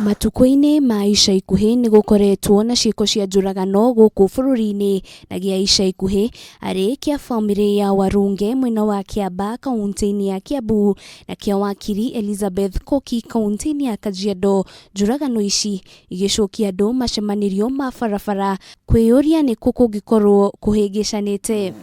Matukũ-inĩ ma ica ikuhĩ nĩ gũkoretwo na ciĩko cia njũragano gũkũ bũrũri-inĩ na gĩa ica ikuhĩ arĩ kĩa bamĩrĩ ya Warunge mwena wa Kĩambaa kaũntĩ-inĩ ya Kiambu na kĩa wakiri Elizabeth Koki kaũntĩ-inĩ ya Kajiado. Njũragano ici igĩcokia andũ macemanĩrio ma barabara kwĩyũria nĩkũ kũngĩkorwo kũhĩngĩcanĩte.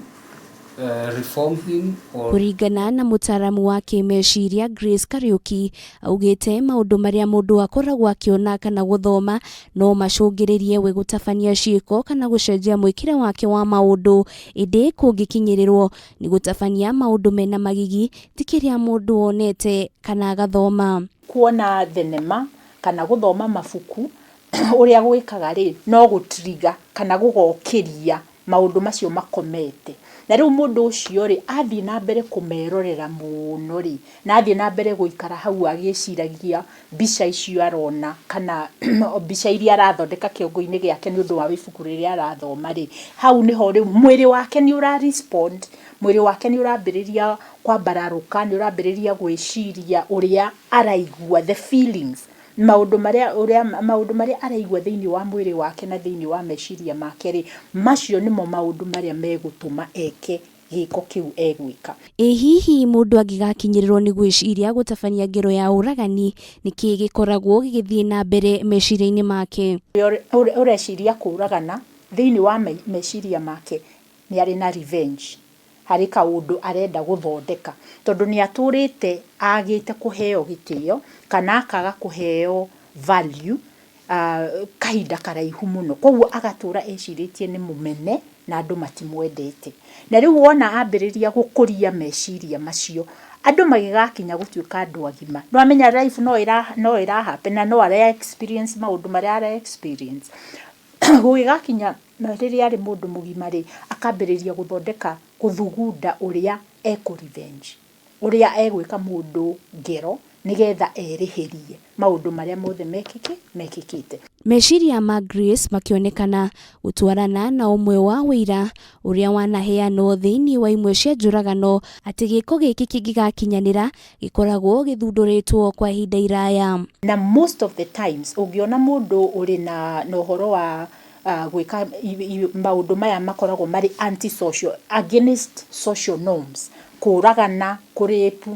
Reform him or Kũringana na mũtaaramu wa kĩmeciria Grace Kariũki, augĩte maũndũ marĩa mũndũ akoragwo akĩona kana gũthoma no macũngĩrĩrie we gũtabania ciĩko kana gũcenjia mwĩkĩre wake wa maũndũ, ĩndĩ kũngĩkinyĩrĩrwo nĩ gũtabania maũndũ mena magigi ti kĩrĩa mũndũ onete kana agathoma. Kuona thenema kana gũthoma mabuku ũrĩa gwĩkaga rĩ, no gũ trigger kana gũgokĩria maũndũ macio makomete. Na rĩu mũndũ ũcio rĩ, athiĩ na mbere kũmerorera mũno rĩ, na athiĩ na mbere gũikara hau agĩciragia mbica icio arona kana mbica iria arathondeka kĩongo-inĩ gĩake nĩ ũndũ wa ibuku rĩrĩa arathoma rĩ, hau nĩho rĩu mwĩrĩ wake nĩ ũra respond, mwĩrĩ wake nĩ ũrambĩrĩria kwambararũka, nĩ ũrambĩrĩria gwĩciria ũrĩa araigua, the feelings, maũndũ marĩa ũrĩa maũndũ marĩa araigua thĩinĩ wa mwĩrĩ wake na thĩinĩ wa meciria make rĩ, macio nĩmo maũndũ marĩa megũtũma eke gĩko kĩu egwĩka. Ĩ hihi mũndũ angĩgakinyĩrĩrwo nĩ gwĩciria gũtabania ngero ya ũragani, nĩ kĩĩ gĩkoragwo gĩgĩthiĩ na mbere meciria-inĩ make? Ũrĩa ũreciria kũragana thĩinĩ wa meciria make nĩ arĩ na revenge, harĩ kaũndũ arenda gũthondeka, tondũ nĩ atũrĩte agĩte kũheo gĩtĩo kana akaga kũheo value kahinda karaihu mũno, koguo agatũra ecirĩtie nĩ mũmene na andũ matimwendete. Na rĩu wona ambĩrĩria gũkũria meciria macio, andũ magĩgakinya gũtuĩka andũ agima, nĩ wamenya life no ĩra happen na no ara experience maũndũ marĩa ara experience. Gũgĩgakinya rĩrĩa arĩ mũndũ mũgima rĩ, akambĩrĩria gũthondeka gũthugunda ũrĩa ekũ revenge, ũrĩa egwĩka mũndũ ngero nĩgetha erĩhĩrie maũndũ marĩa mothe mekĩkĩte. Meciria ma Grace makĩonekana gũtwarana na ũmwe wa ũira ũrĩa wanaheanwo thĩinĩ wa imwe cia njũragano atĩ gĩko gĩkĩ kĩngĩgakinyanĩra gĩkoragwo gĩthundũrĩtwo kwa ihinda iraya. Na most of the times ũngĩona mũndũ ũrĩ na ũhoro wa gwĩka maũndũ maya makoragwo marĩ anti social, against social norms, kũragana, kũ rape,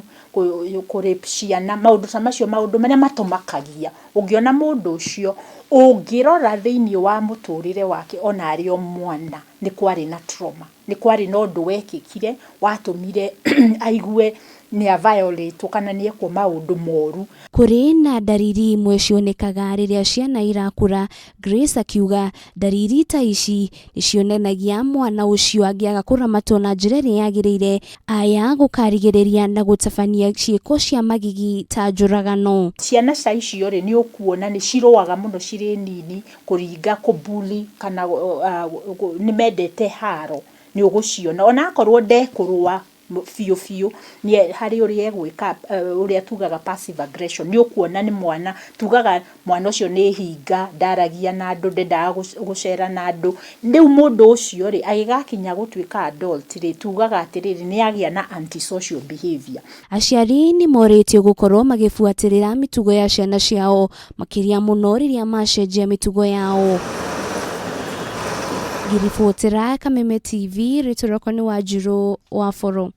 kũ rape ciana, maũndũ ta macio, maũndũ marĩa matũmakagia. Ũngĩona mũndũ ũcio, ũngĩrora thĩinĩ wa mũtũrĩre wake ona arĩ o mwana, nĩ kwarĩ na trauma, nĩ kwarĩ na ũndũ wekĩkire watũmire aigue nĩ a violate kana nĩ ekwo maũndũ moru. Kũrĩ na ndariri imwe cionekaga rĩrĩa ciana irakũra, Grace akiuga ndariri ta ici nĩ cionanagia mwana ũcio angĩaga kũramatwo na njĩra ĩrĩa yagĩrĩire aya gũkarigĩrĩria na gũtabania ciĩko cia magigi ta njũragano. Ciana ta icio rĩ, nĩ ũkuona nĩ cirũaga mũno cirĩ nini, kũringa, kũ bully kana nĩ mendete haro, nĩ ũgũciona. Ona akorwo ndekũrũa biũ biũ, harĩ ũrĩa egwĩka, ũrĩa tugaga passive aggression, nĩ ũkuona nĩ mwana, tugaga mwana ũcio nĩ hinga, ndaragia na andũ, ndendaga gũcera na andũ. Rĩu mũndũ ũcio rĩ, agĩgakinya gũtuĩka adult rĩ, tugaga atĩrĩrĩ, nĩ agĩa na anti-social behaviour. Aciari nĩ morĩtio gũkorwo magĩbuatĩrĩra mĩtugo ya ciana ciao makĩria mũno rĩrĩa macenjia mĩtugo yao. Ngĩribotera Kameme TV, rĩtwa rĩakwa nĩ Wanjirũ wa Boro.